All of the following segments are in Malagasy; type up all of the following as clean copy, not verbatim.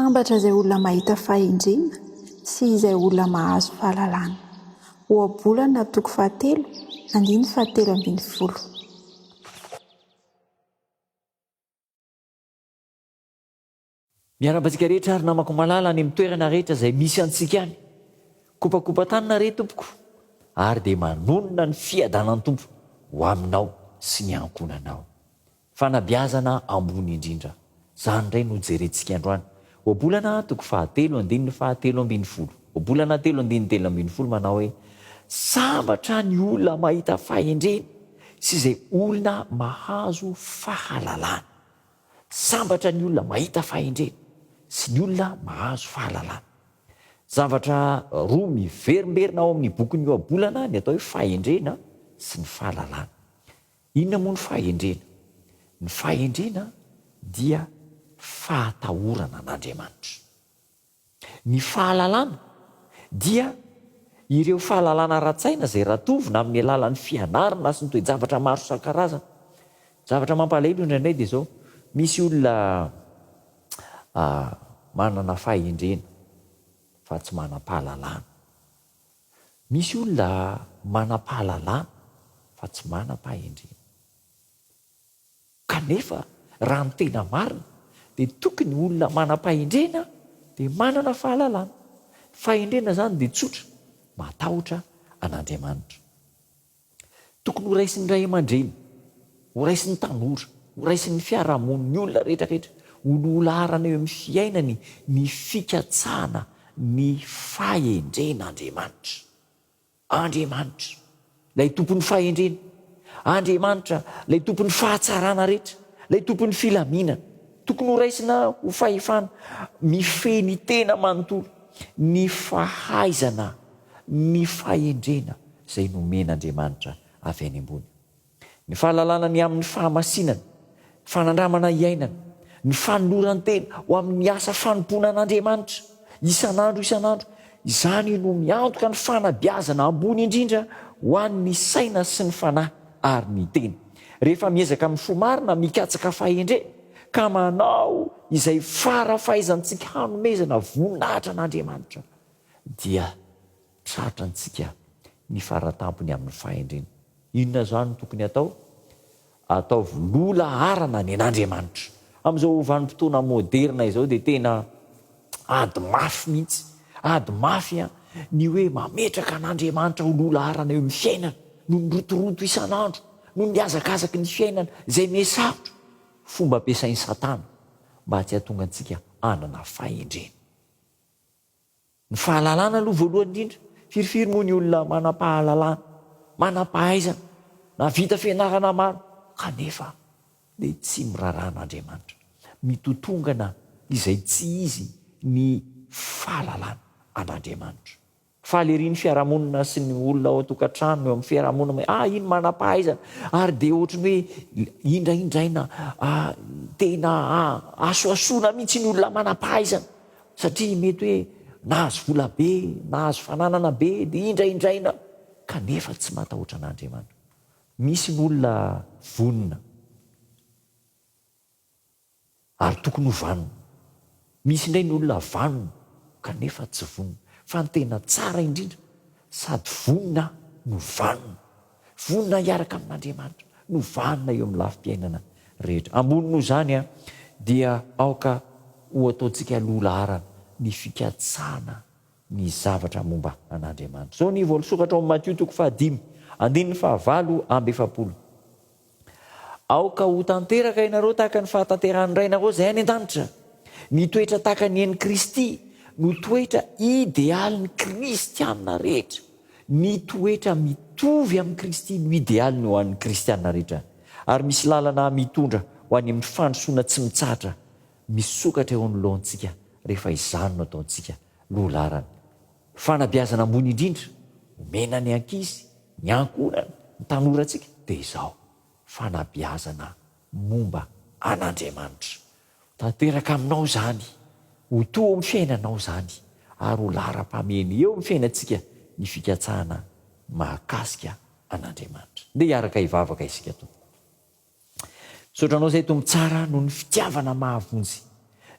Sambatra izay olona mahita fahendrena sy izay olona mahazo fahalalana. Ohabolana toko fahatelo, andininy fahatelo ambin'ny folo. Miarahaba antsika rehetra ary namako malala any amin'ny toerana rehetra izay misy antsika any. Kopakopa-tanana re tompoko ary dia manonona ny fiadanan'ny Tompo ho aminao sy ny ankohonanao. Fanabeazana ambony indrindra. Izany indray no jerentsika androany. Ohabolana toko fahatelo andininy fahatelo ambin'ny folo. Ohabolana telo andininy 13 manao hoe, Sambatra ny olona mahita fahendrena sy izay olona mahazo fahalalana. Sambatra ny olona mahita fahendrena sy ny olona mahazo fahalalana. Zavatra roa miverimberina ao amin'ny bokin'ny Ohabolana ny atao hoe fahendrena sy ny fahalalana. Inona moa ny fahendrena? Ny fahendrena dia fahatahorana an'Andriamanitra. Ny fahalalana dia ireo fahalalana ara-tsaina izay ratovina amin'ny alalan'ny fianarana sy ny toe-javatra maro isan-karazany. Zavatra mampalahelo indraindray dia izao, misy olona manana fahendrena fa tsy manam-pahalalana. Misy olona manam-pahalalana fa tsy manam-pahendrena. Kanefa raha ny tena marina dia tokony olona manam-pahendrena dia manana fahalalana. Fahendrena izany dia tsotra, matahotra an'Andriamanitra. Tokony ho raisin'ny ray aman-dreny, ho raisin'ny tanora, ho raisin'ny fiarahamonin'ny olona rehetra rehetra, ho lohalaharana eo amin'ny fiainany ny fikatsahana ny fahendren'Andriamanitra. Andriamanitra, ilay Tompon'ny fahendrena, Andriamanitra, ilay Tompon'ny fahatsarana rehetra, ilay Tompon'ny filaminana. Tokony ho raisina ho fahefana mifehy ny tena manontolo ny fahaizana, ny fahendrena izay nomen'Andriamanitra avy any ambony. Ny fahalalana ny amin'ny fahamasinana, fanandramana iainana, ny fanoloran-tena ho amin'ny asa fanompoana an'Andriamanitra isan'andro isan'andro, izany no miantoka ny fanabeazana ambony indrindra ho an'ny saina sy ny fanahy ary ny tena. Rehefa miezaka amin'ny fo marina mikatsaka fahendrena ka manao izay fara fahaizantsika hanomezana voninahitra an'Andriamanitra dia tratrantsika ny faratampony amin'ny fahendrena. Inona izany no tokony hatao? Ataovy loha laharana ny an'Andriamanitra. Amin'izao vanim-potoana moderina izao dia tena ady mafy mihitsy, ady mafy an, ny hoe mametraka an'Andriamanitra ho loha laharana eo amin'ny fiainana, noho ny rotoroto isan'andro, noho ny hazakazaky ny fiainana izay miha-sarotra. Fomba ampiasain'i Satana mba tsy hahatonga antsika hanana fahendrena. Ny fahalalana aloha voalohany indrindra. Firifiry moa ny olona manam-pahalalana, manam-pahaizana, nahavita fianarana maro, kanefa dia tsy miraharaha an'Andriamanitra. Mitotongana izay tsy izy ny fahalalana an'Andriamanitra. Faly ery ny fiarahamonina sy ny olona ao an-tokantrano, eo amin'ny fiarahamonina hoe ah iny manam-pahaizana, ary dia ohatry ny hoe indraindraina ah tena asoasoana mihitsy ny olona manam-pahaizana satria mety hoe nahazo vola be, nahazo fananana be dia indraindraina kanefa tsy matahotra an'Andriamanitra. Misy ny olona vonona. Ary tokony ho vanona. Misy indray ny olona vanona kanefa tsy vonona. Fa ny tena tsara indrindra, sady vonona no vanona. Vonona hiaraka amin'Andriamanitra no vanona eo amin'ny lafim-piainana rehetra. Ambony noho izany dia aoka ho ataontsika loha laharana ny fikatsahana ny zavatra momba an'Andriamanitra. Izao ny voalosokatra ao amin'ny Matio toko fahadimy, andininy fahavalo amby efapolo. Aoka ho tanteraka ianareo tahaka ny fahatanterahan'ny Rainareo izay any an-danitra. Ny toetra tahaka ny an'i Kristy no toetra idealin'ny kristiana rehetra. Ny toetra mitovy amin'i Kristy no idealiny ho an'ny kristiana rehetra. Ary misy lalana mitondra ho any amin'ny fandrosoana tsy mitsahatra misokatra eo anoloantsika rehefa izany no ataontsika loha laharana. Fanabeazana ambony indrindra omena ny ankizy, ny ankohonana, ny tanorantsika dia izao, fanabeazana momba an'Andriamanitra. Ho tanteraka aminao izany, ho to eo amin'ny fiainanao izany, ary ho laharam-pahamehana eo amin'ny fiainantsika ny fikatsahana mahakasika an'Andriamanitra. Ndeha hiaraka hivavaka isika tompoko. Misaotra Anao izay Tompo tsara noho ny fitiavana mahavonjy.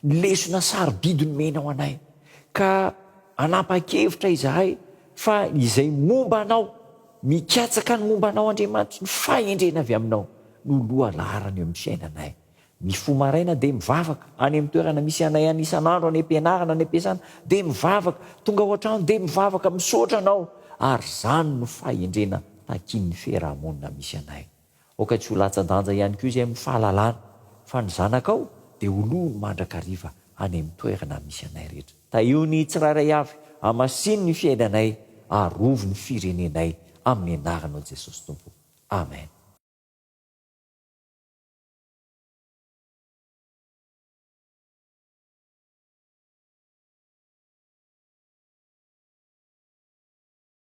Ny lesona sarobidy nomenao anay, ka hanapa-kevitra izahay fa izay momba Anao, mikatsaka ny momba Anao Andriamanitra, ny fahendrena avy Aminao no lohalaharana eo amin'ny fiainanay. Mifoha maraina dia mivavaka, any amin'ny toerana misy anay any isan'andro, any am-pianarana, any am-piasana, dia mivavaka, tonga ao an-trano dia mivavaka, misaotra Anao, ary izany no fahendrena takian'ny fiaraha-monina misy anay. Aoka tsy ho latsa-danja ihany koa izay amin'ny fahalalana, fa ny zanakao dia ho lohony mandrakariva any amin'ny toerana misy anay rehetra. Tahio ny tsirairay avy, hamasino ny fiainanay, arovy ny firenenay, amin'ny anaranao Jesosy Tompo. Amen.